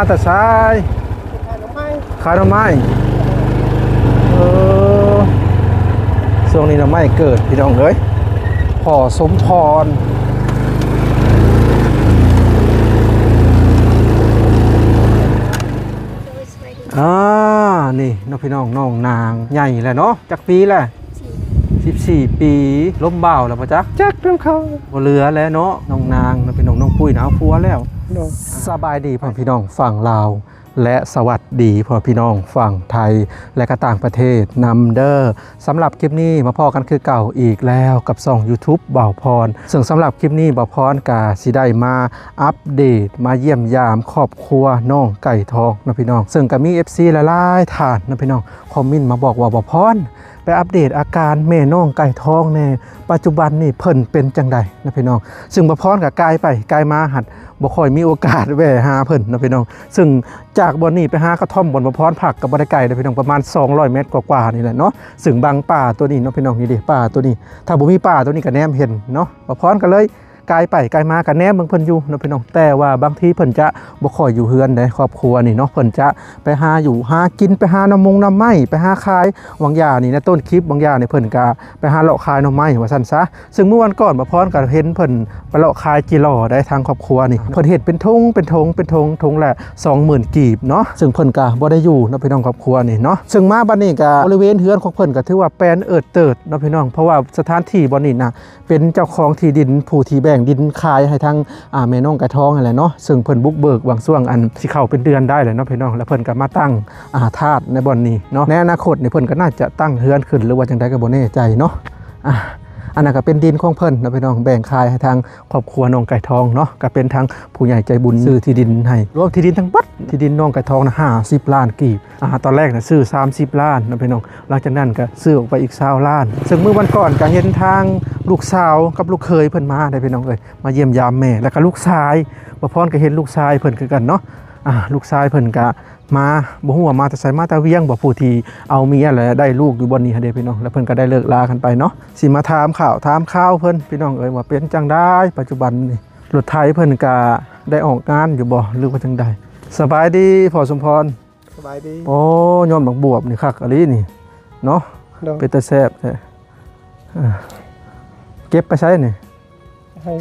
ມາແຕ່ໃສ? ຂາຍໜໍ່ໄມ້ ຂາຍໜໍ່ໄມ້. ເອີ ຊ່ວງນີ້ໜໍ່ໄມ້ເກີດ ພີ່ນ້ອງເອີຍ. ພໍ່ສົມພອນ ອ່າ ນີ້ເນາະ ພີ່ນ້ອງ, ນ້ອງນາງໃຫຍ່ແລ້ວເນາະ. ຈັກປີແລ້ວ? ສິບສີ່ ປີ. ລົມບ່າວແລ້ວບໍ່ຈັກ? ຈັກນຳເຂົາ ບໍ່ເຫຼືອແລ້ວເນາະ ນ້ອງນາງເນາະ ພີ່ນ້ອງ. ນ້ອງປຸ້ຍນະ ເອົາຜົວແລ້ວ. ສະບາຍດີພໍ່ແມ່ພີ່ນ້ອງຝັ່ງລາວ ແລະ ສະຫວັດດີພໍ່ແມ່ພີ່ນ້ອງຝັ່ງໄທ ແລະ ກະຕ່າງປະເທດນຳເດີ. ສຳລັບຄລິບນີ້ມາພໍ້ກັນຄືເກົ່າອີກແລ້ວກັບຊ່ອງຢູທູບບ່າວພອນ. ເຊິ່ງສຳລັບຄລິບນີ້ບ່າວພອນກະຊິໄດ້ມາອັບເດດ ມາຢ້ຽມຢາມຄອບຄົວນ້ອງໄກ່ທອງເນາະ ພີ່ນ້ອງ. ເຊິ່ງກະມີເອັຟຊີຫຼາຍໆທ່ານເນາະ ພີ່ນ້ອງ ຄອມເມັນມາບອກວ່າ ບ່າວພອນ ໄປອັບເດດອາການແມ່ນ້ອງໄກ່ທອງແດ່ ປັດຈຸບັນນີ້ເພິ່ນເປັນຈັ່ງໃດນະ ພີ່ນ້ອງ. ເຊິ່ງບ່າວພອນກະກາຍໄປກາຍມາ ຫັດບໍ່ຄ່ອຍມີໂອກາດແວ່ຫາເພິ່ນເນາະ ພີ່ນ້ອງ. ເຊິ່ງຈາກບ່ອນນີ້ໄປຫາກະທ່ອມບ່ອນບ່າວພອນພັກກະບໍ່ໄດ້ໄກເດ້ ພີ່ນ້ອງ, ປະມານສອງຮ້ອຍແມັດກວ່າໆນີ້ແຫຼະເນາະ. ເຊິ່ງບັງປ່າໂຕນີ້ເນາະ ພີ່ນ້ອງ, ນີ້ເດ້ ປ່າໂຕນີ້ ຖ້າບໍ່ມີປ່າໂຕນີ້ກະແນມເຫັນເນາະ. ບ່າວພອນກະເລີຍ ກາຍໄປກາຍມາກະແນມເບິ່ງເພິ່ນຢູ່ເນາະ ພີ່ນ້ອງ. ແຕ່ວ່າບາງທີເພິ່ນຈະບໍ່ຄ່ອຍຢູ່ເຮືອນໃດ ຄອບຄົວນີ້ເນາະ, ເພິ່ນຈະໄປຫາຢູ່ຫາກິນ ໄປຫາໜໍ່ມົງໜໍ່ໄມ້ ໄປຫາຂາຍ. ບາງຢ່າງນີ້ໃນຕົ້ນຄລິບ ບາງຢ່າງນີ້ເພິ່ນກະໄປຫາເລາະຂາຍໜໍ່ໄມ້ວ່າຊັ້ນຊະ. ເຊິ່ງມື້ວັນກ່ອນບ່າວພອນກະເຫັນເພິ່ນໄປເລາະຂາຍຈິລໍໄດ້ ທາງຄອບຄົວນີ້ ເພິ່ນເຮັດເປັນຖົງ ເປັນຖົງ ເປັນຖົງ ຖົງລະສອງໝື່ນກີບເນາະ. ເຊິ່ງເພິ່ນກະບໍ່ໄດ້ຢູ່ເນາະ ພີ່ນ້ອງ, ຄອບຄົວນີ້ເນາະ. ເຊິ່ງມາບັດນີ້ກະບໍລິເວນເຮືອນຂອງເພິ່ນກະຖືວ່າແປນເອີດເຕີດເນາະ ພີ່ນ້ອງ, ເພາະວ່າສະຖານທີ່ບ່ອນນີ້ນະ ເປັນເຈົ້າຂອງທີ່ດິນ ຜູ້ທີ່ແບ່ງດິນຂາຍໃຫ້ທາງ ອ່າ ແມ່ນ້ອງໄກ່ທອງຫັ້ນແຫຼະເນາະ. ເຊິ່ງເພິ່ນບຸກເບີກຫວ່າງຊ່ວງອັນຊິເຂົ້າເປັນເດືອນໄດ້ແຫຼະເນາະ ພີ່ນ້ອງ, ແລ້ວເພິ່ນກະມາຕັ້ງ ອ່າ ທາດໃນບ່ອນນີ້ເນາະ. ໃນອະນາຄົດນີ້ເພິ່ນກະໜ້າຈະຕັ້ງເຮືອນຂຶ້ນ ຫຼືວ່າຈັ່ງໃດກະບໍ່ແນ່ໃຈເນາະ. ອ່າ ອັນນັ້ນກະເປັນດິນຂອງເພິ່ນເນາະ ພີ່ນ້ອງ, ແບ່ງຂາຍໃຫ້ທາງຄອບຄົວນ້ອງໄກ່ທອງເນາະ, ກະເປັນທາງຜູ້ໃຫຍ່ໃຈບຸນຊື້ທີ່ດິນໃຫ້. ລວມທີ່ດິນທັງເບິດ ທີ່ດິນນ້ອງໄກ່ທອງນະ ຫ້າສິບລ້ານກີບ. ອ່າ ຕອນແລກນະຊື້ສາມສິບລ້ານເນາະ ພີ່ນ້ອງ, ຫຼັງຈາກນັ້ນກະຊື້ອອກໄປອີກຊາວລ້ານ. ເຊິ່ງມື້ວັນກ່ອນກະເຫັນທາງລູກສາວກັບລູກເຂີຍເພິ່ນມາເດ້ ພີ່ນ້ອງເອີຍ, ມາຢ້ຽມຢາມແມ່ ແລ້ວກະລູກຊາຍ. ບ່າວພອນກະເຫັນລູກຊາຍເພິ່ນຄືກັນເນາະ. ອ່າ ລູກຊາຍເພິ່ນກະມາ ບໍ່ຮູ້ວ່າມາແຕ່ໃສ ມາແຕ່ວຽງບໍ່ ຜູ້ທີ່ເອົາເມຍ ແລະ ໄດ້ລູກຢູ່ບ່ອນນີ້ຫັ້ນເດ້ ພີ່ນ້ອງ, ແລ້ວເພິ່ນກະໄດ້ເລີກລາກັນໄປເນາະ. ຊິມາຖາມຂ່າວຖາມຄາວເພິ່ນ ພີ່ນ້ອງເອີຍ ວ່າເປັນຈັ່ງໃດປັດຈຸບັນນີ້ ລົດໄຖເພິ່ນກະໄດ້ອອກງານຢູ່ບໍ່ ຫຼືວ່າຈັ່ງໃດ? ສະບາຍດີພໍ່ສົມພອນ. ສະບາຍດີ. ໂອ້ ຍອດໝາກບວບນີ້ຄັກອີ່ຫຼີນີ້ເນາະ. ໂດຍ. ເປັນຕາແຊບແທ້. ອ່າ ເກັບໄປໃສນີ້? ໃຫ້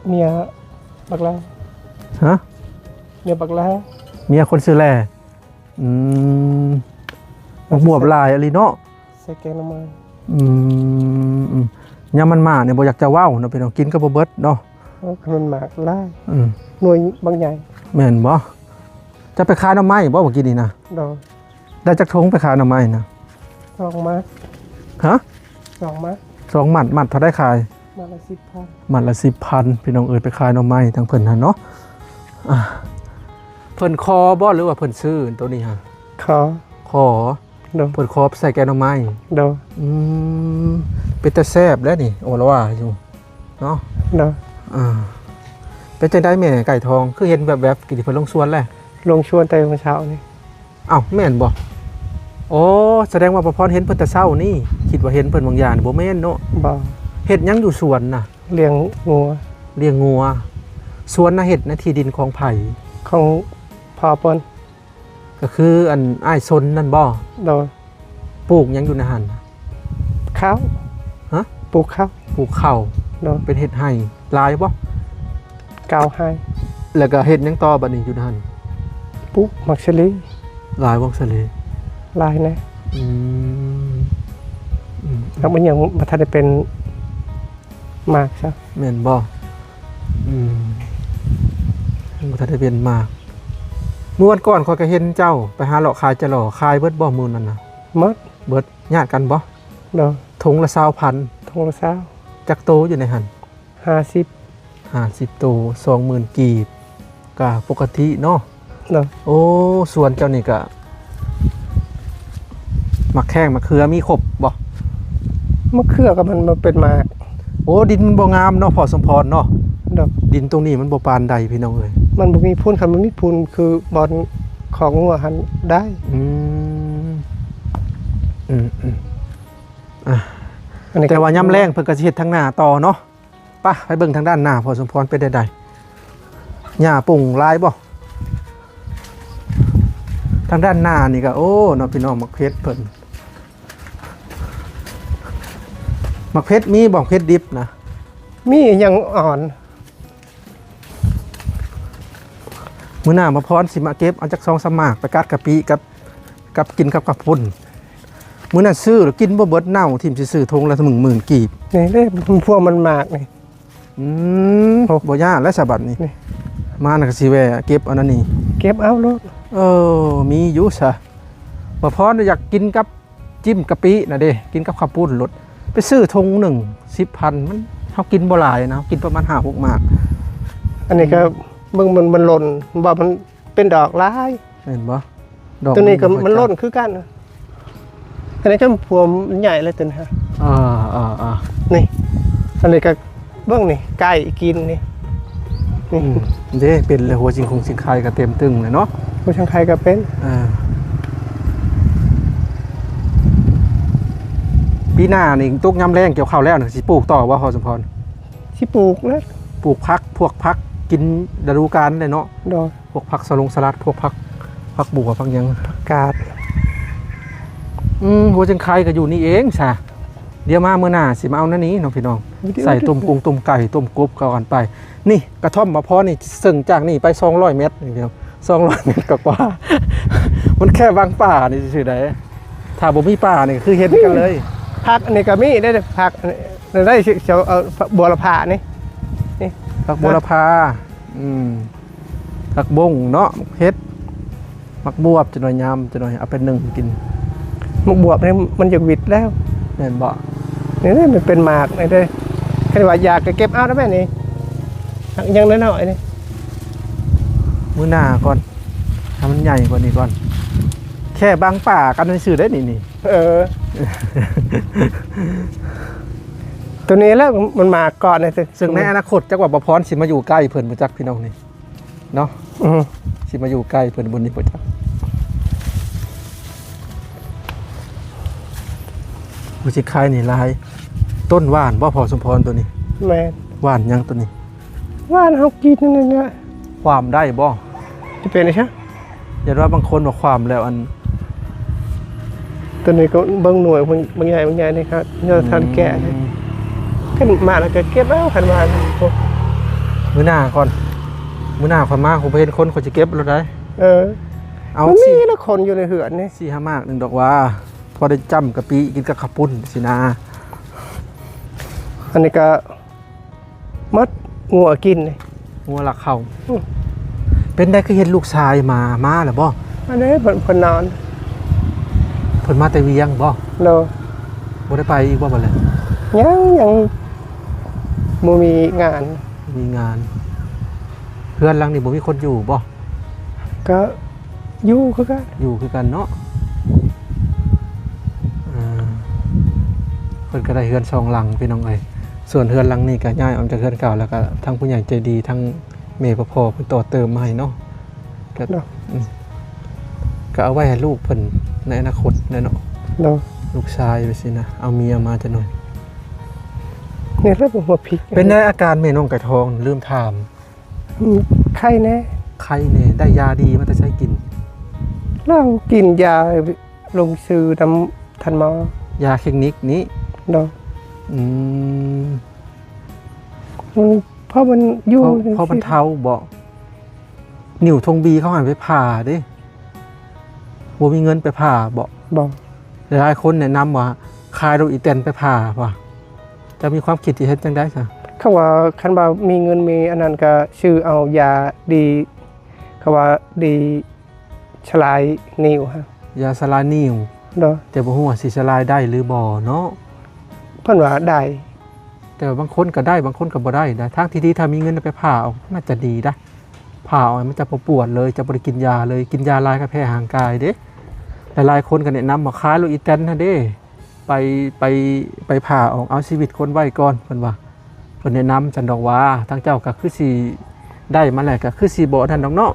ເມຍບັກແລ. ຮະ? ເມຍບັກແລ. ເມຍຄົນຊື່ແລ. ອືມ ໝາກບວບຫຼາຍອີ່ຫຼີເນາະ. ໃສ່ແກງໜໍ່ໄມ້. ອືມ ອືມ ຍາມມັນໝາກນີ້ບໍ່ຢາກຈະເວົ້າເນາະ ພີ່ນ້ອງ, ກິນກະບໍ່ເບິດເນາະ. ໂອ້ ຄັນມັນໝາກຫຼາຍ. ອືມ ໜ່ວຍບັກໃຫຍ່. ແມ່ນບໍ່? ຈະໄປຂາຍໜໍ່ໄມ້ບໍ່ມື້ກີ້ນີ້ນະ? ໂດຍ. ໄດ້ຈັກຖົງໄປຂາຍໜໍ່ໄມ້ນະ? ສອງມັດ. ຮະ? ສອງມັດ. ສອງມັດ. ມັດເທົ່າໃດຂາຍ? ມັດລະສິບພັນ. ມັດລະສິບພັນ ພີ່ນ້ອງເອີຍ, ໄປຂາຍໜໍ່ໄມ້ທາງເພິ່ນຫັ້ນເນາະ. ອ່າ ເພິ່ນຂໍບໍ່ ຫຼືວ່າເພິ່ນຊື້ໂຕນີ້ຮະ? ຂໍ. ຂໍ. ໂດຍ. ເພິ່ນຂໍໄປໃສ່ແກງໜໍ່ໄມ້. ໂດຍ. ອືມ ເປັນຕາແຊບແລ້ວນີ້ ໂອລະວ່າຢູ່ເນາະ. ໂດຍ. ອ່າ ເປັນຈັ່ງໃດແມ່ໄກ່ທອງ ຄືເຫັນແວບໆ ກີ້ເພິ່ນລົງສວນແລ້ວ? ລົງສວນແຕ່ມື້ເຊົ້ານີ້. ອ້າວ ແມ່ນບໍ່? ໂອ້ ສະແດງວ່າປະພອນເຫັນເພິ່ນແຕ່ເຊົ້ານີ້, ຄິດວ່າເຫັນເພິ່ນບາງຢ່າງ ບໍ່ແມ່ນເນາະ. ບໍ່. ເຮັດຫຍັງຢູ່ສວນນະ? ລ້ຽງງົວ. ລ້ຽງງົວ. ສວນນະ ເຮັດໃນທີ່ດິນຂອງໃຜ? ຂອງພໍ່ເພິ່ນ. ກະຄືອັນອ້າຍຊົນນັ້ນບໍ່? ໂດຍ. ປູກຫຍັງຢູ່ໃນຫັ້ນ? ເຂົ້າ. ຮະ? ປູກເຂົ້າ. ປູກເຂົ້າ. ໂດຍ. ເປັນເຮັດໄຮ່ຫຼາຍບໍ່? ເກົ້າໄຮ່. ແລ້ວກະເຮັດຫຍັງຕໍ່ບັດນີ້ຢູ່ໃນຫັ້ນ? ປູກໝາກສາລີ. ຫຼາຍບໍ່ໝາກສາລີ? ຫຼາຍແນ່. ອືມ ອືມ ແລ້ວມັນຍັງບໍ່ທັນໄດ້ເປັນໝາກຊະ. ແມ່ນບໍ່? ອືມ ຍັງບໍ່ທັນໄດ້ເປັນໝາກ. ມື້ວັນກ່ອນຂ້ອຍກະເຫັນເຈົ້າໄປຫາເລາະຂາຍຈະຫຼໍ່, ຂາຍເບິດບໍ່ມື້ນັ້ນນະ? ໝົດ. ເບິດ. ຍາດກັນບໍ່? ໂດຍ. ຖົງລະຊາວພັນ. ຖົງລະຊາວ. ຈັກໂຕຢູ່ໃນຫັ້ນ? ຫ້າສິບ. ຫ້າສິບໂຕ ສອງໝື່ນກີບ ກະປົກກະຕິເນາະ. ໂດຍ. ໂອ້ ສວນເຈົ້ານີ້ກະໝາກແຂ້ງໝາກເຂືອມີຄົບບໍ່? ໝາກເຂືອກະມັນ ມັນເປັນໝາກ. ໂອ້ ດິນມັນບໍ່ງາມເນາະ ພໍ່ສົມພອນເນາະ. ໂດຍ. ດິນຕົງນີ້ມັນບໍ່ປານໃດພີ່ນ້ອງເອີຍ. ມັນບໍ່ມີຝຸ່ນ, ຄັນມັນມີຝຸ່ນຄືບ່ອນຄອກງົວຫັ້ນໄດ້. ອືມ ອືມ ອືມ. ອ່າ ແຕ່ວ່າຍາມແລ້ງເພິ່ນກະຊິເຮັດທາງໜ້າຕໍ່ເນາະ. ປະ ໄປເບິ່ງທາງດ້ານໜ້າພໍ່ສົມພອນເປັນແນວໃດ? ຫຍ້າປຸງຫຼາຍບໍ່? ທາງດ້ານໜ້ານີ້ກໍ ໂອ້ ເນາະ ພີ່ນ້ອງ ໝາກເຜັດເພິ່ນ ໝາກເຜັດມີບໍ່? ເຜັດດິບນະ ມີ ຍັງອ່ອນ. ມື້ໜ້າໝາພອນຊິມາເກັບເອົາຈັກສອງສາມໝາກ ໄປກັດກະປິກັບ ກັບ ກິນກັບເຂົ້າປຸ້ນ. ມື້ນັ້ນຊື້ແລ້ວກິນບໍ່ເບິດ ເນົ່າຖິ້ມ ຊິຊື້ຖົງລະໜຶ່ງໝື່ນກີບ. ນີ້ເດ້ ພວກມັນໝາກນີ້. ອືມ ໂອ້ ບໍ່ຍາກແລ້ວສະບັດນີ້ ນີ້ ມານະກໍຊິແວ່ເກັບເອົານັ້ນນີ້ ເກັບເອົາໂລດ. ເອີ ມີຢູ່ຊະ ໝາພອນຢາກກິນກັບ ຈິ້ມກະປິນະເດ້ ກິນກັບເຂົ້າປຸ້ນໂລດ. ໄປຊື້ຖົງໜຶ່ງສິບພັນ ມັນ ເຮົາກິນບໍ່ຫຼາຍນະ ເຮົາກິນປະມານຫ້າຫົກໝາກ. ອັນນີ້ກໍ ອືມ ເບິ່ງມັນ ມັນຫຼົ່ນ ວ່າມັນເປັນດອກຫຼາຍ ແມ່ນບໍ່? ດອກ ຕົວນີ້ກໍ ມັນ ມັນຫຼົ່ນຄືກັນ. ອັນນີ້ກໍພວມໃຫຍ່ເລີຍຕົວນີ້. ອ່າໆໆ ນີ້ ອັນນີ້ກໍ ເບິ່ງນີ້ ໄກ່ກິນນີ້ ນີ້ ອືມ ເດ້ ເປັນແລ້ວ ຫົວຊິງຄົງຊິງໄຄກໍເຕັມຕຶງເລີຍເນາະ ຫົວຊິງໄຄກໍເປັນ. ອ່າ ປີໜ້ານີ້ຕົກຍາມແລ້ງກ່ຽວເຂົ້າແລ້ວນີ້ ຊິປູກຕໍ່ບໍ່ ພໍ່ສົມພອນ? ຊິປູກແລ້ວ ປູກຜັກ ພວກຜັກກິນລະດູການເລີຍເນາະ. ໂດຍ ພວກຜັກສະຫຼົງສະຫຼັດ ພວກຜັກ ຜັກບົວ ຜັກຫຍັງ ຜັກກາດ. ອືມ ຫົວຊິງໄຄກໍຢູ່ນີ້ເອງຊະ. ດຽວມາມື້ໜ້າຊິມາເອົາແນວນີ້ເນາະພີ່ນ້ອງ ໃສ່ຕົ້ມກຸ້ງ ຕົ້ມໄກ່ ຕົ້ມກົບກໍວ່າກັນໄປ. ນີ້ກະທ່ອມໝາພອນນີ້ ເຊິ່ງຈາກນີ້ໄປສອງຮ້ອຍແມັດນີ້ພີ່ນ້ອງ ສອງຮ້ອຍແມັດກວ່າໆ ມັນແຄ່ບາງປ່ານີ້ຊື່ໆໃດ໋. ຖ້າບໍ່ມີປ່ານີ້ຄືເຫັນກັນເລີຍ. ຜັກນີ້ກໍມີໄດ້ ຜັກໄດ້ ເອີ ບົວລະພານີ້ ນີ້ ຜັກບົວລະພາ. ອືມ ຜັກບົ້ງເນາະ ເຫັດ ໝາກບວບ ຈັກໜ້ອຍຍາມ ຈັກໜ້ອຍເອົາໄປໜຶ້ງກິນ. ໝາກບວບນີ້ມັນຢາກຫວິດແລ້ວ ແມ່ນບໍ່? ນີ້ ນີ້ມັນເປັນໝາກນີ້ເດ້. ຄັນວ່າຢາກກໍເກັບເອົາໄດ້ແມ່ນີ້ ຍັງນ້ອຍໆນີ້. ມື້ໜ້າກ່ອນ ໃຫ້ມັນໃຫຍ່ກວ່ານີ້ກ່ອນ. ແຄ່ບາງປ່າກັນຊື່ໆໄດ໋ນີ້ ນີ້. ເອີ ຕົວນີ້ແຫຼະມັນໝາກກ່ອນນີ້. ເຊິ່ງໃນອະນາຄົດ ຈັກວ່າບ່າວພອນຊິມາຢູ່ໃກ້ເພິ່ນບໍ່ຈັກ ພີ່ນ້ອງນີ້. ເນາະ ອືມ ຊິມາຢູ່ໃກ້ເພິ່ນບຸນນີ້ບໍ່ຈັກ. ໂອ້ ຊິຂາຍນີ້ຫຼາຍ. ຕົ້ນຫວ່ານບໍ່ ພໍ່ສົມພອນ ໂຕນີ້? ແມ່ນ. ຫວ່ານຫຍັງໂຕນີ້? ຫວ່ານເຮົາກິນນີ້ແຫຼະ. ຄວາມໄດ້ບໍ່? ຈະເປັນຫຍັງ? ຢ້ານວ່າບາງຄົນວ່າຄວາມແລ້ວ ອັນ ຕົວນີ້ກໍເບິ່ງໜ່ວຍ ບາງ ບາງໃຫຍ່ ບາງໃຫຍ່ນີ້ຄັບ ຍັງບໍ່ທັນແກະ. ອືມ ຄັນມາແລ້ວກໍເກັບເອົາ ຄັນວ່າ. ໂອ້ ມື້ໜ້າກ່ອນ ມື້ໜ້າຂ້ອຍມາ ຂ້ອຍບໍ່ເຫັນຄົນ ຂ້ອຍຊິເກັບໂລດໄດ໋. ເອີ ເອົາ ມັນມີ ຊິ ລະຄົນຢູ່ໃນເຮືອນນີ້ ສີ່ຫ້າໝາກໜຶ່ງດອກວ່າ ພໍໄດ້ຈ້ຳກະປິກິນກັບເຂົ້າປຸ້ນຊີ້ນາ. ອັນນີ້ກໍ ໝົດ ງົວກິນນີ້ ງົວລັກເຂົ້າ. ອືມ ເປັນໃດຄືເຫັນລູກຊາຍມາ ມາແລ້ວບໍ່? ອັນນີ້ເພິ່ນ ເພິ່ນນອນ. ເພິ່ນມາແຕ່ວຽງບໍ່? ໂດຍ. ບໍ່ໄດ້ໄປອີກບໍ່ບັດນີ້? ຍັງ ຍັງບໍ່ມີງານ. ມີງານ. ເຮືອນຫຼັງນີ້ບໍ່ມີຄົນຢູ່ບໍ່? ກະຢູ່ຄືກັນ. ຢູ່ຄືກັນເນາະ. ເອີ ເພິ່ນກໍໄດ້ເຮືອນສອງຫຼັງພີ່ນ້ອງເອີຍ. ສ່ວນເຮືອນຫຼັງນີ້ກໍຍ້າຍອອກຈາກເຮືອນເກົ່າ ແລ້ວກໍທາງຜູ້ໃຫຍ່ໃຈດີ ທາງແມ່ພໍ່ເພິ່ນຕໍ່ເຕີມມາໃຫ້ເນາະ. ກໍ ເນາະ ອືມ ກໍເອົາໄວ້ໃຫ້ລູກເພິ່ນໃນອະນາຄົດແຫຼະເນາະ. ເນາະ ລູກຊາຍໄປຊີ້ນະ ເອົາເມຍມາຈັກໜ່ອຍ. ນີ້ແຫຼະ ບໍ່ຫົວພິກ. ເປັນໃດອາການແມ່ນ້ອງໄກ່ທອງ? ລືມຖາມ. ອືມ ໄຂ້ແດ່. ໄຂ້ແດ່. ໄດ້ຢາດີມາແຕ່ໃສກິນ? ລາວກິນຢາລົງຊື່ນຳທ່ານໝໍ. ຢາເຄນິກນີ້? ໂດຍ. ອືມ ມັນ ເພາະມັນຢູ່ ເພາະ ເພາະມັນເຖົ້າບໍ? ນິ້ວທົ່ງບີເຂົາໃຫ້ໄປຜ່າເດ້. ບໍ່ມີເງິນໄປຜ່າບໍ? ບໍ່. ຫຼາຍໆຄົນແນະນຳວ່າ ຂາຍລົດອີແຕນໄປຜ່າວ່າ. ເຈົ້າມີຄວາມຄິດຊິເຮັດຈັ່ງໃດຊະ? ເຂົາວ່າຄັນວ່າມີເງິນມີອັນນັ້ນກໍຊື້ເອົາຢາດີ ເຂົາວ່າດີສະລາຍນິ້ວຫັ້ນ. ຢາສະລາຍນິ້ວ. ໂດຍ. ແຕ່ບໍ່ຮູ້ວ່າຊິສະລາຍໄດ້ຫຼືບໍ່ເນາະ. ເພິ່ນວ່າໄດ້. ແຕ່ວ່າບາງຄົນກໍໄດ້ ບາງຄົນກໍບໍ່ໄດ້ນະ. ທາງທີ່ດີຖ້າມີເງິນໄປຜ່າອອກ ໜ້າຈະດີນະ. ຜ່າອອກມັນຈະບໍ່ປວດເລີຍ ຈະບໍ່ໄດ້ກິນຢາເລີຍ. ກິນຢາຫຼາຍກໍແພ້ຮ່າງກາຍເດ້. ຫຼາຍໆຄົນກໍແນະນຳວ່າຂາຍລົດອີແຕນຫັ້ນເດ້ ໄປ ໄປ ໄປຜ່າອອກ ເອົາຊີວິດຄົນໄວ້ກ່ອນ ເພິ່ນວ່າ. ເພິ່ນແນະນຳຊັ້ນດອກວ່າ ທາງເຈົ້າກໍຄືຊິໄດ້ມາແລ້ວ ກໍຄືຊິບໍ່ນັ້ນດອກເນາະ.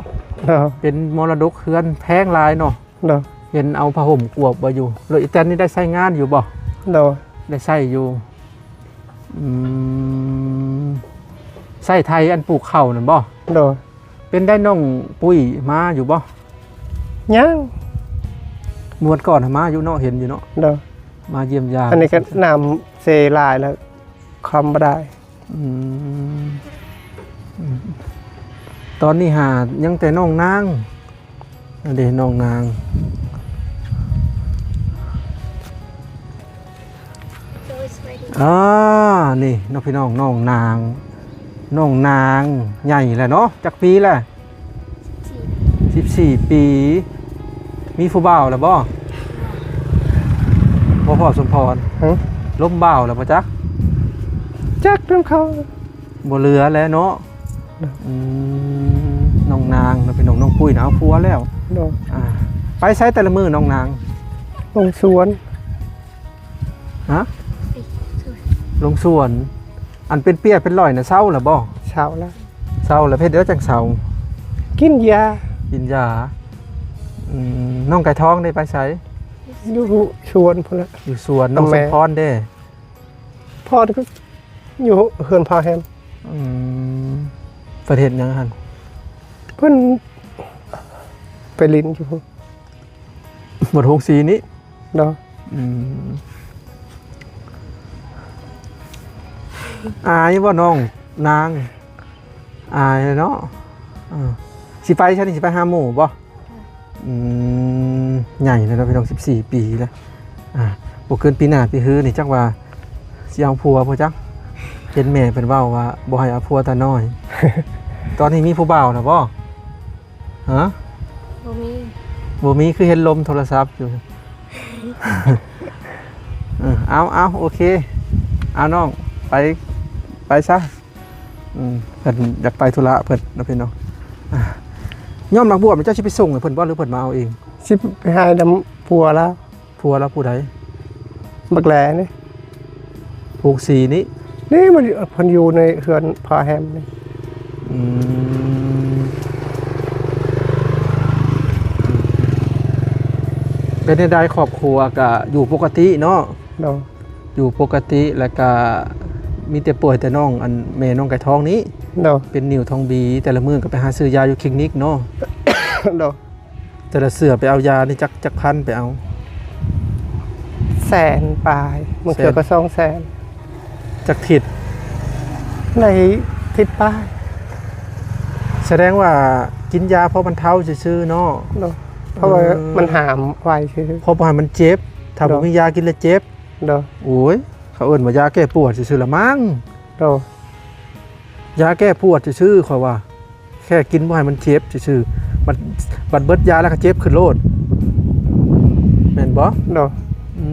ເອີ ເປັນມໍລະດົກເຮືອນແພງຫຼາຍເນາະ. ໂດຍ. ເຫັນເອົາຜ້າຫົ່ມກວບໄວ້ຢູ່. ລົດອີແຕນນີ້ໄດ້ໃຊ້ງານຢູ່ບໍ່? ໂດຍ. ໄດ້ໃຊ້ຢູ່. ອືມ ໃຊ້ໄຖອັນປູກເຂົ້ານັ້ນບໍ່? ໂດຍ. ເປັນໄດ້ນ້ອງປຸ້ຍມາຢູ່ບໍ່? ຍັງ. ງວດກ່ອນຫາມາຢູ່ເນາະ ເຫັນຢູ່ເນາະ ໂດຍ ມາຢ້ຽມຢາມ ອັນນີ້ກໍນ້ຳເຊຫຼາຍແລ້ວ ຄຳບໍ່ໄດ້ ອືມ ອືມ ຕອນນີ້ຫາຍັງແຕ່ນ້ອງນາງ ອັນເດ ນ້ອງນາງ ອ່າ ນີ້ເນາະພີ່ນ້ອງ ນ້ອງນາງ ນ້ອງນາງໃຫຍ່ແລ້ວເນາະ ຈັກປີແລ້ວ? ສິບສີ່ປີ ມີຜູ້ບ່າວແລ້ວບໍ່? ບໍ່ພໍ້ສົມພອນ ຫຶ? ລົມບ່າວແລ້ວບໍ່ຈັກ? ຈັກນຳເຂົາ ບໍ່ເຫຼືອແລ້ວເນາະ ໂດຍ ອືມ ນ້ອງນາງເນາະພີ່ນ້ອງ ນ້ອງປຸ້ຍນະ ເອົາຜົວແລ້ວ ໂດຍ ອ່າ ໄປໃສແຕ່ລະມື້ນ້ອງນາງ? ລົງສວນ ຮະ? ລົງສວນ ອັນເປັນເປ້ຍເປັນຫຼອຍນະ ເຊົາແລ້ວບໍ່? ເຊົາແລ້ວ ເຊົາແລ້ວ ເຮັດແນວໃດຈັ່ງເຊົາ? ກິນຢາ ກິນຢາ ອືມ ນ້ອງໄກ່ທອງເດ ໄປໃສ? ຢູ່ສວນພຸ້ນແຫຼະ ຢູ່ສວນ ນ້ອງສົມພອນເດ? ພໍ່ກໍຢູ່ເຮືອນພາແຮມ ອືມ ເພິ່ນເຮັດຫຍັງຫັ້ນ? ເພິ່ນໄປຫຼິ້ນຢູ່ພຸ້ນ ໝົດໂຮງສີນີ້ ເນາະ ອືມ ອາຍບໍ່ນ້ອງນາງ? ອາຍເນາະ ເອີ ຊິໄປຊັ້ນນີ້ ຊິໄປຫາໝູ່ບໍ່? ອືມ ໃຫຍ່ແລ້ວເນາະພີ່ນ້ອງ ສິບສີ່ປີແລ້ວ ອ່າ ບໍ່ເກີນປີໜ້າປີຮືນີ້ ຈັກວ່າຊິເອົາຜົວບໍ່ຈັກ ເຫັນແມ່ເພິ່ນເວົ້າວ່າບໍ່ໃຫ້ເອົາຜົວຕານ້ອຍ ຕອນນີ້ມີຜູ້ບ່າວແລ້ວບໍ່? ຮະ? ບໍ່ມີ ບໍ່ມີ ຄືເຫັນລົມໂທລະສັບຢູ່ ເອີ ເອົາ ເອົາ ໂອເຄ ເອົານ້ອງ ໄປ ໄປຊະ ອືມ ເພິ່ນຢາກໄປທຸລະເພິ່ນເນາະພີ່ນ້ອງ ອ່າ ຍ້ອນໝາກບວບນີ້ເຈົ້າຊິໄປສົ່ງໃຫ້ເພິ່ນບໍ່ ຫຼືເພິ່ນມາເອົາເອງ? ຊິໄປໃຫ້ນຳຜົວລາວ ຜົວລາວຜູ້ໃດ? ບັກແຫຼນີ້ ໂຮງສີນີ້ ນີ້ມັນ ເພິ່ນຢູ່ໃນເຮືອນພາແຮມນີ້ ອືມ ເປັນແນວໃດ ຄອບຄົວກະຢູ່ປົກກະຕິເນາະ? ໂດຍ ຢູ່ປົກກະຕິ ແລ້ວກະມີແຕ່ປ່ວຍແຕ່ນ້ອງ ອັນແມ່ນ້ອງໄກ່ທອງນີ້ ໂດຍ ເປັນນິ້ວທອງບີ ແຕ່ລະມື້ກໍໄປຫາຊື້ຢາຢູ່ຄລີນິກເນາະ ໂດຍ ແຕ່ລະເທື່ອໄປເອົາຢານີ້ຈັກ ຈັກພັນໄປເອົາ? ແສນປາຍ ບາງເທື່ອກໍສອງແສນ ຈັກທິດ? ໄດ້ທິດປາຍ ສະແດງວ່າກິນຢາພໍບັນເທົາຊື່ໆເນາະ ໂດຍ ເພາະວ່າ ເອີ ມັນຫາມໄວຊື່ໆ ເພາະບໍ່ໃຫ້ມັນເຈັບ ຖ້າ ໂດຍ ບໍ່ມີຢາກິນແລ້ວເຈັບ ໂດຍ ໂອ້ຍ ເຂົາເອີ້ນວ່າຢາແກ້ປວດຊື່ໆລະມັ້ງ ໂດຍ ຢາແກ້ປວດຊື່ໆ ຂ້ອຍວ່າ ແຄ່ກິນບໍ່ໃຫ້ມັນເຈັບຊື່ໆ ບັດ ບັດເບິດຢາແລ້ວກໍເຈັບຂຶ້ນໂລດ ແມ່ນບໍ່? ໂດຍ ອື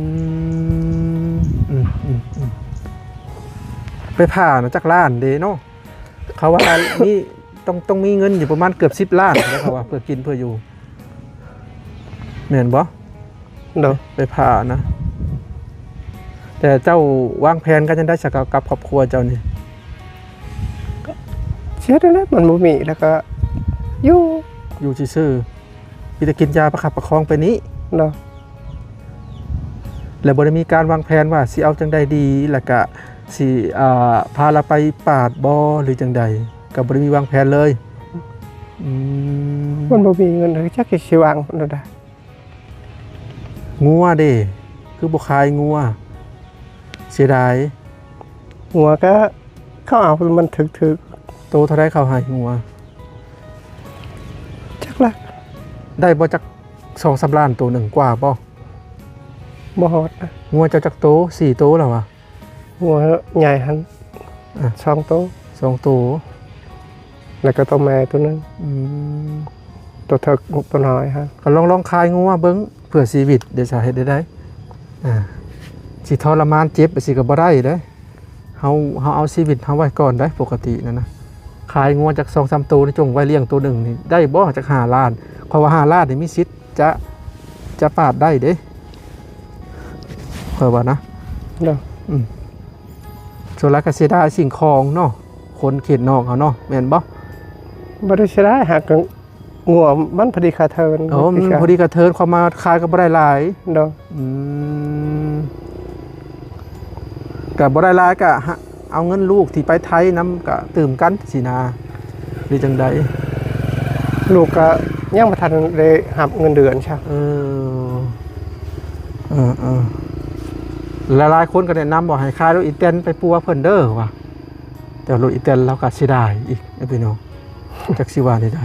ມ ອືມ ອືມ ອືມ ໄປຜ່ານະ ຈັກລ້ານເດເນາະ ເຂົາວ່າມີ ຕ້ອງ ຕ້ອງມີເງິນຢູ່ປະມານເກືອບສິບລ້ານ ເຂົາວ່າ ເພື່ອກິນເພື່ອຢູ່ ແມ່ນບໍ່? ໂດຍ ໄປຜ່ານະ ແຕ່ເຈົ້າວາງແຜນກັນຈັ່ງໃດຊະ ກັບ ກັບຄອບຄົວເຈົ້ານີ້? ເຮັດແນວໃດ ມັນບໍ່ມີ ແລ້ວກໍຢູ່ ຢູ່ຊື່ໆ ມີແຕ່ກິນຢາປະຄັບປະຄອງໄປນີ້ ໂດຍ ແລະ ບໍ່ໄດ້ມີການວາງແຜນວ່າຊິເອົາຈັ່ງໃດດີ ແລ້ວກະຊິ ອ່າ ພາລາວໄປປາດບໍ່ ຫຼື ຈັ່ງໃດ ກໍບໍ່ໄດ້ມີວາງແຜນເລີຍ? ອືມ ມັນບໍ່ມີເງິນ ຈັກຊິວາງແນວໃດ. ງົວເດ ຄືບໍ່ຂາຍງົວ? ເສຍດາຍ. ງົວກະເຂົາເອົາມັນຖືກໆ. ໂຕເທົ່າໃດເຂົາໃຫ້ງົວ? ຈັກລະ ໄດ້ບໍ່ຈັກສອງສາມລ້ານໂຕໜຶ່ງກວ່າບໍ່? ບໍ່ຮອດນະ. ງົວເຈົ້າຈັກໂຕ? ສີ່ໂຕແລ້ວຫວາ? ງົວໃຫຍ່ຫັ້ນ ອ່ະ ສອງໂຕ ສອງໂຕ ແລ້ວກໍໂຕແມ່ໂຕໜຶ່ງ. ອືມ ໂຕເຖິກ ໂຕນ້ອຍຫັ້ນ. ກໍລອງ ລອງຂາຍງົວເບິ່ງເພື່ອຊີວິດເດ ສາເຮັດໄດ້ໃດ? ອ່າ ຊິທໍລະມານເຈັບຊິກໍບໍ່ໄດ້ເດ້. ເຮົາ ເຮົາເອົາຊີວິດເຮົາໄວ້ກ່ອນໄດ໋. ປົກກະຕິນັ້ນນະ ຂາຍງົວຈັກສອງສາມໂຕນີ້ ຈົ່ງໄວ້ລ້ຽງໂຕໜຶ່ງນີ້ໄດ້ບໍ່? ຈັກຫ້າລ້ານ ເພາະວ່າຫ້າລ້ານນີ້ມີສິດຈະ ຈະປາດໄດ້ເດ້ ຂ້ອຍວ່ານະ. ເນາະ ອືມ ສ່ວນຫຼາຍກໍເສຍດາຍສິ່ງຂອງເນາະ ຄົນເຂດນອກເຮົາເນາະ ແມ່ນບໍ່? ບໍ່ໄດ້ເສຍດາຍ ຫາກກໍງົວມັນພໍດີຄ່າເທີນ. ໂອ້ ມັນພໍດີຄ່າເທີນ ເຂົາມາຂາຍກໍບໍ່ໄດ້ຫຼາຍ. ໂດຍ ອືມ ກໍບໍ່ໄດ້ຫຼາຍ ກໍເອົາເງິນລູກທີ່ໄປໄທນຳ ກໍຕື່ມກັນຊີ້ນາ ຫຼືຈັ່ງໃດ? ລູກກໍຍັງບໍ່ທັນໄດ້ຮັບເງິນເດືອນຊະ. ເອີ ເອີໆ ຫຼາຍໆຄົນກໍແນະນຳວ່າໃຫ້ຂາຍລົດອີແຕນໄປປົວເພິ່ນເດີວ່າ ແຕ່ລົດອີແຕນລາວກໍເສຍດາຍອີກ ເອີ ພີ່ນ້ອງ ຈັກຊິວ່າແນວໃດ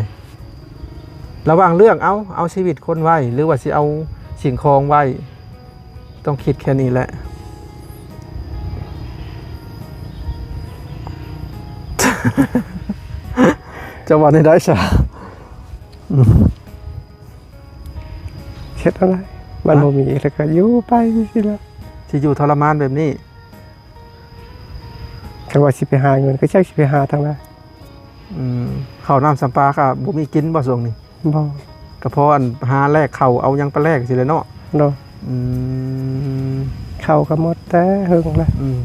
ລະຫວ່າງເລືອກເອົາ ເອົາຊີວິດຄົນໄວ້ ຫຼືວ່າຊິເອົາສິ່ງຂອງໄວ້ ຕ້ອງຄິດແຄ່ນີ້ແຫຼະ ຈະວ່າແນວໃດຊະ? ເຮັດແນວໃດ ມັນບໍ່ມີ ແລ້ວກໍຢູ່ໄປຈັ່ງຊີ້ແຫຼະ ຊິຢູ່ທໍລະມານແບບນີ້ ຄັນວ່າຊິໄປຫາເງິນ ກໍຈັກຊິໄປຫາທາງໃດ. ອືມ ເຂົ້ານ້ຳສຳປາກໍບໍ່ມີກິນບໍ່ຊ່ວງນີ້? ບໍ່ ກໍພໍອັນຫາແລກເຂົ້າ ເອົາຫຍັງໄປແລກຊີ້ແຫຼະເນາະ. ໂດຍ. ອືມ ເຂົ້າກໍໝົດແຕ່ເຫິງແລ້ວ. ອືມ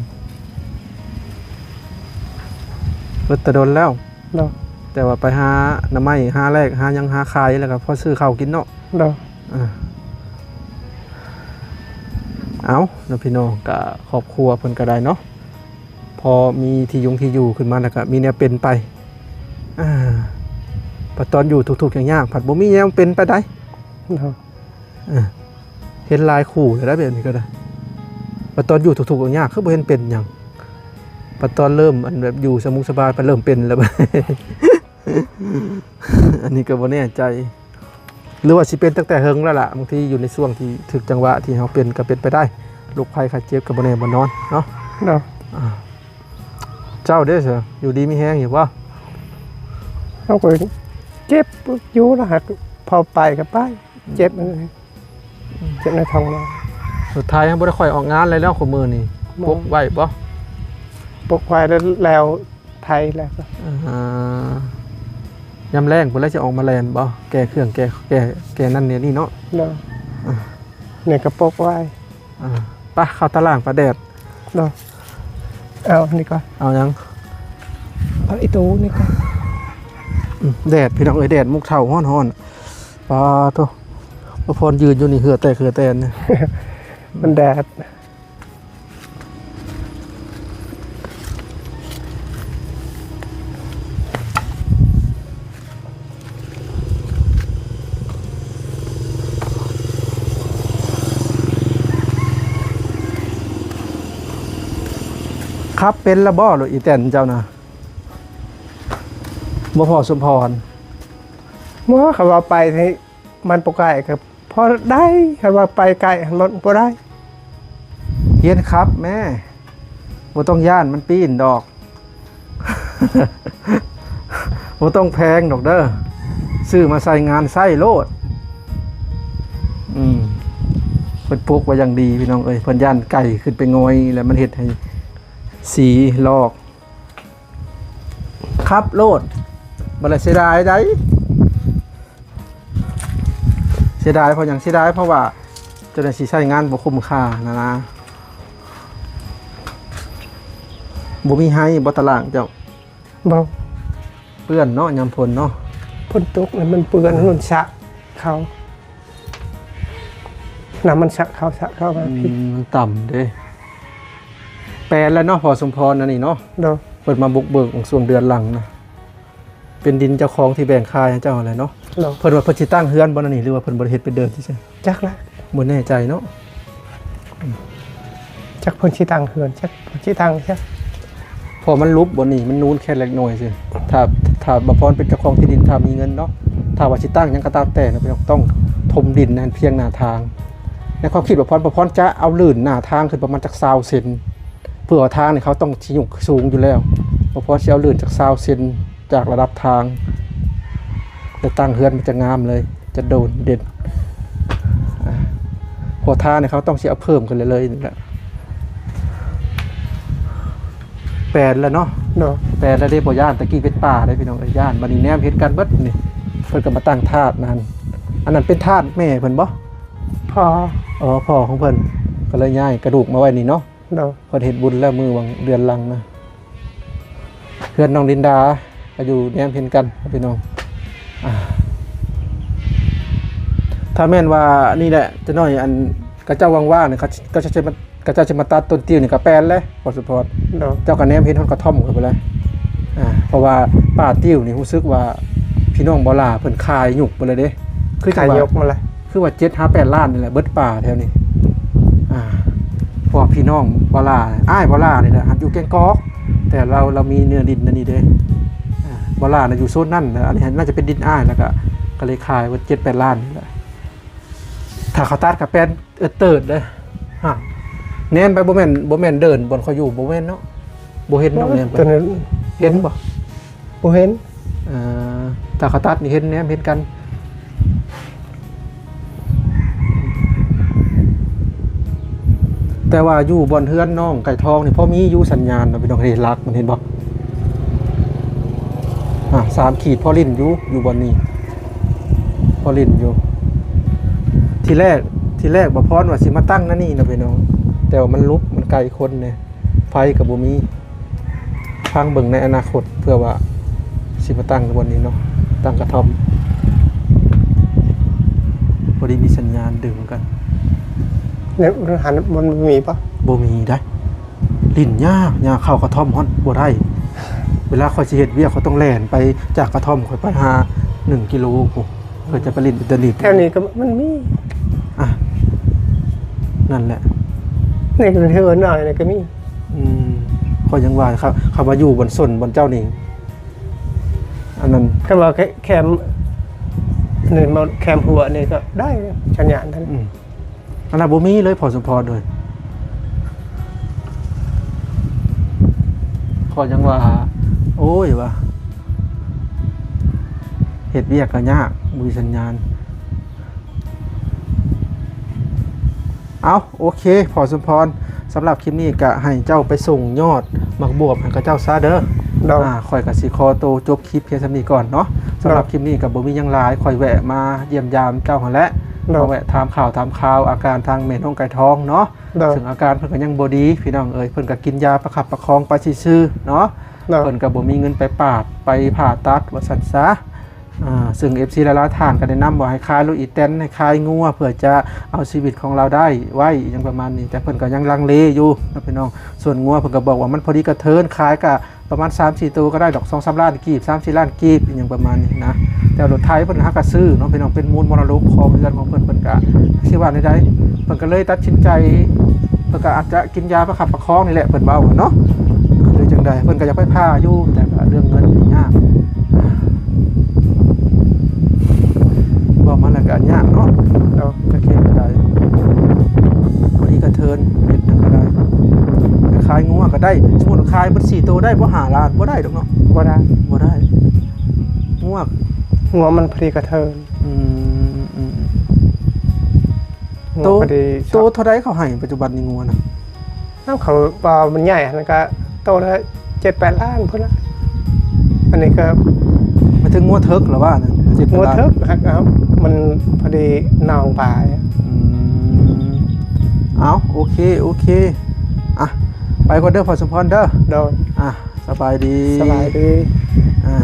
ໝົດແຕ່ດົນແລ້ວ. ໂດຍ. ແຕ່ວ່າໄປຫາໜໍ່ໄມ້ ຫາແລກ ຫາຫຍັງ ຫາຂາຍ ແລ້ວກໍພໍຊື້ເຂົ້າກິນເນາະ. ໂດຍ. ອ່າ ເອົາເນາະ ພີ່ນ້ອງ ກໍຄອບຄົວເພິ່ນກໍໄດ້ເນາະ ພໍມີທີ່ຢູ່ ທີ່ຢູ່ຂຶ້ນມາ ແລ້ວກໍມີແນວເປັນໄປ. ອ່າ ບັດຕອນຢູ່ທຸກໆຍາກໆ ພັດບໍ່ມີແນວເປັນໄປໃດ. ໂດຍ. ເອີ ເຫັນຫຼາຍຄູ່ແລ້ວນະ ແບບນີ້ກໍໄດ້ ບັດຕອນຢູ່ທຸກໆຍາກໆ ຄືບໍ່ເຫັນເປັນຫຍັງ ບັດຕອນເລີ່ມ ອັນແບບຢູ່ສະໝຸງສະບາຍ ບັດເລີ່ມເປັນແລ້ວ. ອັນນີ້ກໍບໍ່ແນ່ໃຈ ຫຼືວ່າຊິເປັນຕັ້ງແຕ່ເຫິງແລ້ວລະ ບາງທີຢູ່ໃນຊ່ວງທີ່ຖືກຈັງຫວະທີ່ເຮົາເປັນກໍເປັນໄປໄດ້ ໂລກໄພໄຂ້ເຈັບກໍບໍ່ແນ່ບໍ່ນອນເນາະ. ເນາະ. ອ່າ ເຈົ້າເດ້ຊະ ຢູ່ດີມີແຮງຢູ່ບໍ່? ເຮົາກໍເຈັບຢູ່ລະ ຫາກພໍໄປກໍໄປ ເຈັບ ເອີ ເຈັບໃນທ້ອງນາ. ສຸດທ້າຍຍັງບໍ່ໄດ້ຄ່ອຍອອກງານເລີຍແລ້ວ ຄຸມື້ນີ້. ບໍ່. ປົກໄວ້ບໍ່? ປົກໄວ້ແລ້ວ ແລ້ວໄຖແລ້ວ. ອ່າ ຍາມແລ້ງພຸ້ນແຫຼະ ຊິອອກມາແລ່ນບໍ່? ແກ່ເຄື່ອງ ແກ່ ແກ່ ແກ່ນັ້ນແກ່ນີ້ເນາະ. ໂດຍ. ອ່າ ນີ້ກໍປົກໄວ້. ອ່າ ໄປເຂົ້າຕາລ່າງໄປ ແດດ. ໂດຍ. ເອົານີ້ກ່ອນ. ເອົາຫຍັງ? ເອົາອີ່ໂຕນີ້ກ່ອນ. ອືມ ແດດ ພີ່ນ້ອງເອີຍ ແດດມຸກເທົ້າຮ້ອນໆ. ປາໂທ້ ບໍ່ພອນຢືນຢູ່ນີ້ເຫື່ອແຕກເຫື່ອແຕນ. ມັນແດດ. ຂັບເປັນລະບໍ່ ລົດອີແຕນເຈົ້ານະ? ບໍ່ພໍສົມພອນ. ບໍ່ ຄັນວ່າໄປນີ້ ມັນບໍ່ໄກກໍພໍໄດ້ ຄັນວ່າໄປໄກຫັ້ນມັນບໍ່ໄດ້. ຮຽນຂັບແມ້ ບໍ່ຕ້ອງຢ້ານມັນປີ້ນດອກ ບໍ່ຕ້ອງແພງດອກເດີ ຊື້ມາໃຊ້ງານໃຊ້ໂລດ. ອືມ ເພິ່ນປົກໄວ້ຢ່າງດີ ພີ່ນ້ອງເອີຍ ເພິ່ນຢ້ານໄກ່ຂຶ້ນໄປງ່ອຍ ແລ້ວມັນເຮັດໃຫ້ສີລອກ. ຂັບໂລດ ບໍ່ໄດ້ເສຍດາຍໃດ. ເສຍດາຍເພາະຫຍັງ? ເສຍດາຍເພາະວ່າເຈົ້າໜ້າທີ່ໃຊ້ງານບໍ່ຄຸ້ມຄ່ານະນາ. ບໍ່ມີໄຮບໍ່ຕາລ່າງເຈົ້າ? ບໍ່. ເປື້ອນເນາະ ຍາມຝົນເນາະ. ຝົນຕົກແລ້ວມັນເປື້ອນ ມັນສະເຂົ້າ. ນ້ຳມັນສະເຂົ້າ ສະເຂົ້າມາ. ອືມ ມັນຕ່ຳເດ້. ແປນແລ້ວເນາະ ພໍ່ສົມພອນ ອັນນີ້ເນາະ. ໂດຍ. ເພິ່ນມາບຸກເບີກຊ່ວງເດືອນຫຼັງນະ ເປັນດິນເຈົ້າຂອງທີ່ແບ່ງຂາຍໃຫ້ເຈົ້າຫັ້ນແຫຼະເນາະ. ໂດຍ. ເພິ່ນວ່າເພິ່ນຊິຕັ້ງເຮືອນບໍ່ນະນີ້ ຫຼືວ່າເພິ່ນບໍ່ໄດ້ເຮັດ ເປັນເດີມຊື່ໆ? ຈັກລະ. ບໍ່ແນ່ໃຈເນາະ. ອືມ ຈັກເພິ່ນຊິຕັ້ງເຮືອນ ຈັກເພິ່ນຊິຕັ້ງຈັກ ເພາະມັນຫຼຸບບ່ອນນີ້ ມັນນູນແຄ່ເລັກນ້ອຍຊື່. ຖ້າ ຖ້າບ່າວພອນເປັນເຈົ້າຂອງທີ່ດິນ ຖ້າມີເງິນເນາະ ຖ້າວ່າຊິຕັ້ງຫຍັງກໍຕາມແຕ່ນະ ຕ້ອງຖົມດິນໃຫ້ພຽງໜ້າທາງ. ໃນຄວາມຄິດບ່າວພອນ ບ່າວພອນຈະເອົາລື່ນໜ້າທາງຂຶ້ນປະມານຈັກຊາວເຊັນ ເພື່ອວ່າທາງນີ້ເຂົາຕ້ອງຊິຍົກສູງຢູ່ແລ້ວ. ບ່າວພອນຊິເອົາລື່ນຈັກຊາວເຊັນ ຈາກລະດັບທາງ ແລະ ຕັ້ງເຮືອນມັນຈະງາມເລີຍ ຈະໂດດເດັ່ນ. ອ່າ ເພາະທາງນີ້ເຂົາຕ້ອງຊິເອົາເພີ່ມຂຶ້ນເລື້ອຍໆນີ້ແຫຼະ. ແປນແລ້ວເນາະ. ໂດຍ. ແປນແລ້ວເດ້ ບໍ່ຢ້ານ. ຕະກີ້ເປັນປ່າເດ້ພີ່ນ້ອງເອີຍ ຢ້ານ. ບັດນີ້ແນມເຫັນກັນເບິດນີ້ ເພິ່ນກໍມາຕັ້ງທາດນັ້ນ. ອັນນັ້ນເປັນທາດແມ່ເພິ່ນບໍ່? ພໍ່. ອໍ ພໍ່ຂອງເພິ່ນ ກໍເລີຍຍ້າຍກະດູກມາໄວ້ນີ້ເນາະ. ໂດຍ. ເພິ່ນເຮັດບຸນແລ້ວມື້ຫວ່າງເດືອນຫຼັງນະ ເຮືອນນ້ອງລິນດາກໍຢູ່ແນມເຫັນກັນພີ່ນ້ອງ. ອ່າ ຖ້າແມ່ນວ່ານີ້ແຫຼະ ຈະໜ້ອຍ ອັນ ເຂົາເຈົ້າວ່າງໆນີ້ ເຂົາ ເຂົາເຈົ້າຊິມາ ເຂົາເຈົ້າຊິມາຕັດຕົ້ນຕິ້ວນີ້ກໍແປນແຫຼະ ພໍ່ສົມພອນ. ໂດຍ. ເຈົ້າກໍແນມເຫັນຮອດກະທ່ອມເຂົາພຸ້ນແຫຼະ. ອ່າ ເພາະວ່າປ່າຕິ້ວນີ້ຮູ້ສຶກວ່າພີ່ນ້ອງບໍ່ຫຼ້າເພິ່ນຂາຍຍົກໄປເລີຍເດ້ ຄື ຂາຍຍົກໝົດແຫຼະ. ຄືວ່າເຈັດຫາແປດລ້ານນີ້ແຫຼະ ເບິດປ່າແຖວນີ້. ພີ່ນ້ອງບ່າວຫຼ້າ ອ້າຍບ່າວຫຼ້ານີ້ແຫຼະ ຫາກຢູ່ແກ້ງກອກ ແຕ່ລາວ ລາວມີເນື້ອດິນອັນນີ້ເດ້. ອ່າ ບ່າວຫຼ້ານະຢູ່ໂຊນນັ້ນ ແລ້ວອັນນີ້ໜ້າຈະເປັນດິນອ້າຍ ແລ້ວກະ ກະເລີຍຂາຍວ່າເຈັດແປດລ້ານນີ້ແຫຼະ. ຖ້າເຂົາຕັດກະແປນເອີດເຕີດເດ້. ຮະ ແນມໄປ ບໍ່ແມ່ນ ບໍ່ແມ່ນເດີ່ນບ່ອນຂ້ອຍຢູ່ ບໍ່ແມ່ນເນາະ? ບໍ່ເຫັນເນາະ ແນມໄປ ຕອນນັ້ນ ເຫັນບໍ່? ບໍ່ເຫັນ. ເອີ ຖ້າເຂົາຕັດນີ້ເຫັນ ແນມເຫັນກັນ. ແຕ່ວ່າຢູ່ບ່ອນເຮືອນນ້ອງໄກ່ທອງນີ້ ພໍມີຢູ່ສັນຍານເນາະ ພີ່ນ້ອງເອີຍ. ຫຼັກມັນເຫັນບໍ່? ອ່າ ສາມຂີດ ພໍຫຼິ້ນຢູ່ ຢູ່ບ່ອນນີ້ ພໍຫຼິ້ນຢູ່. ທີແລກ ທີແລກບ່າວພອນວ່າຊິມາຕັ້ງແນວນີ້ເນາະ ພີ່ນ້ອງ ແຕ່ວ່າມັນຫຼຸບ ມັນໄກຄົນແດ່. ໄຟກໍບໍ່ມີ ຟັງເບິ່ງໃນອະນາຄົດ ເພື່ອວ່າຊິມາຕັ້ງບ່ອນນີ້ເນາະ ຕັ້ງກະທ່ອມ. ພໍດີມີສັນຍານດຶງກັນ. ໃນຫັ້ນມັນມີປະ? ບໍ່ມີໄດ໋. ຫຼິ້ນຍາກ ຍາກ ເຂົ້າກະທ່ອມຮອດບໍ່ໄດ້. ເວລາຂ້ອຍຊິເຮັດວຽກ ຂ້ອຍຕ້ອງແລ່ນໄປຈາກກະທ່ອມຂ້ອຍໄປຫາໜຶ່ງກິໂລພຸ້ນ. ເພິ່ນຈະໄປຫຼິ້ນອິນເຕີເນັດ ແຖວນີ້ກໍມັນມີ. ອ່ະ ນັ້ນແຫຼະ ໃນເຮືອນນ້ອຍນີ້ກໍມີ. ອືມ ຂ້ອຍຍັງວ່າ ເຂົາ ເຂົາວ່າຢູ່ບ່ອນຊົນບ່ອນເຈົ້ານີ້ ອັນນັ້ນ ຄັນວ່າແຄມ ແຄມ ອັນນີ້ມາແຄມຫົວນີ້ກໍໄດ້ສັນຍານນັ້ນ. ອືມ ອັນນັ້ນບໍ່ມີເລີຍ ພໍ່ສົມພອນເອີຍ. ຂ້ອຍຍັງວ່າ ໂອ້ຍ ວ່າ ເຮັດວຽກກໍຍາກ ບໍ່ມີສັນຍານ. ເອົ້າ ໂອເຄ ພໍ່ສົມພອນ ສຳລັບຄລິບນີ້ກະໃຫ້ເຈົ້າໄປສົ່ງຍອດໝາກບວບໃຫ້ເຂົາເຈົ້າຊະເດີ. ໂດຍ ອ່າ ຂ້ອຍກະຊິຂໍໂຕຈົບຄລິບພຽງສ່ຳນີ້ກ່ອນເນາະ. ໂດຍ ສຳລັບຄລິບນີ້ກະບໍ່ມີຫຍັງຫຼາຍ ຂ້ອຍແວະມາຢ້ຽມຢາມເຈົ້າຫັ້ນແຫຼະ. ໂດຍ ມາແວະຖາມຂ່າວຖາມຄາວອາການທາງແມ່ນ້ອງໄກ່ທອງເນາະ. ໂດຍ ເຊິ່ງອາການເພິ່ນກໍຍັງບໍ່ດີ ພີ່ນ້ອງເອີຍ ເພິ່ນກໍກິນຢາປະຄັບປະຄອງໄປຊື່ໆເນາະ. ໂດຍ ເພິ່ນກໍບໍ່ມີເງິນໄປປາດ ໄປຜ່າຕັດວ່າຊັ້ນຊະ. ອ່າ ເຊິ່ງເອັຟຊີຫຼາຍໆທ່ານກໍແນະນຳວ່າໃຫ້ຂາຍລົດອີແຕນ ໃຫ້ຂາຍງົວ ເພື່ອຈະເອົາຊີວິດຂອງລາວໄດ້ໄວ້ ອີ່ຫຍັງປະມານນີ້ ແຕ່ເພິ່ນກໍຍັງລັງເລຢູ່ເນາະ ພີ່ນ້ອງ. ສ່ວນງົວເພິ່ນກໍບອກວ່າມັນພໍດີກະເທີນ ຂາຍກະປະມານສາມສີ່ໂຕກໍໄດ້ດອກ ສອງສາມລ້ານກີບ ສາມສີ່ລ້ານກີບ ອີ່ຫຍັງປະມານນີ້ນະ. ແຕ່ລົດໄຖເພິ່ນຫາກະຊື້ເນາະ ພີ່ນ້ອງ ເປັນມູນມໍລະດົກຂອງເຮືອນຂອງເພິ່ນ ເພິ່ນກະ ຊິວ່າແນວໃດ ເພິ່ນກໍເລີຍຕັດສິນໃຈ ເພິ່ນກໍອາດຈະກິນຢາປະຄັບປະຄອງນີ້ແຫຼະ ເພິ່ນເວົ້າເນາະ ຫຼືຈັ່ງໃດ ເພິ່ນກໍຢາກໄປຜ່າຢູ່ ແຕ່ກໍເລື່ອງເງິນນີ້ຍາກ ເວົ້າມາແລ້ວກໍຍາກເນາະ. ໂດຍ ຈະເຮັດແນວໃດ ພໍດີກະເທີນ ເຮັດຫຍັງກໍໄດ້ ຂາຍງົວກໍໄດ້. ສົມມຸດຂາຍເບິດສີ່ໂຕໄດ້ບໍ່ ຫ້າລ້ານ ບໍ່ໄດ້ດອກເນາະ? ບໍ່ໄດ້ ບໍ່ໄດ້. ງົວ ງົວມັນພໍດີກະເທີນ. ອືມ ອືມ ອືມ ງົວ ໂຕ ພໍດີ ໂຕເທົ່າໃດເຂົາໃຫ້ປັດຈຸບັນນີ້ງົວນະ? ນຳເຂົາວ່າມັນໃຫຍ່ຫັ້ນກະໂຕລະເຈັດແປດລ້ານພຸ້ນລະ. ອັນນີ້ກໍ ໝາຍເຖິງງົວເຖິກລະວ່ານະ ເຈັດແປດລ້ານ. ງົວເຖິກ ຫາກ ມັນພໍດີໜອງປາຍ. ອືມ ເອົ້າ ໂອເຄ ໂອເຄ ອ່ະ ໄປກ່ອນເດີ ພໍ່ສົມພອນເດີ. ໂດຍ ອ່ະ ສະບາຍດີ ສະບາຍດີ ອ່າ.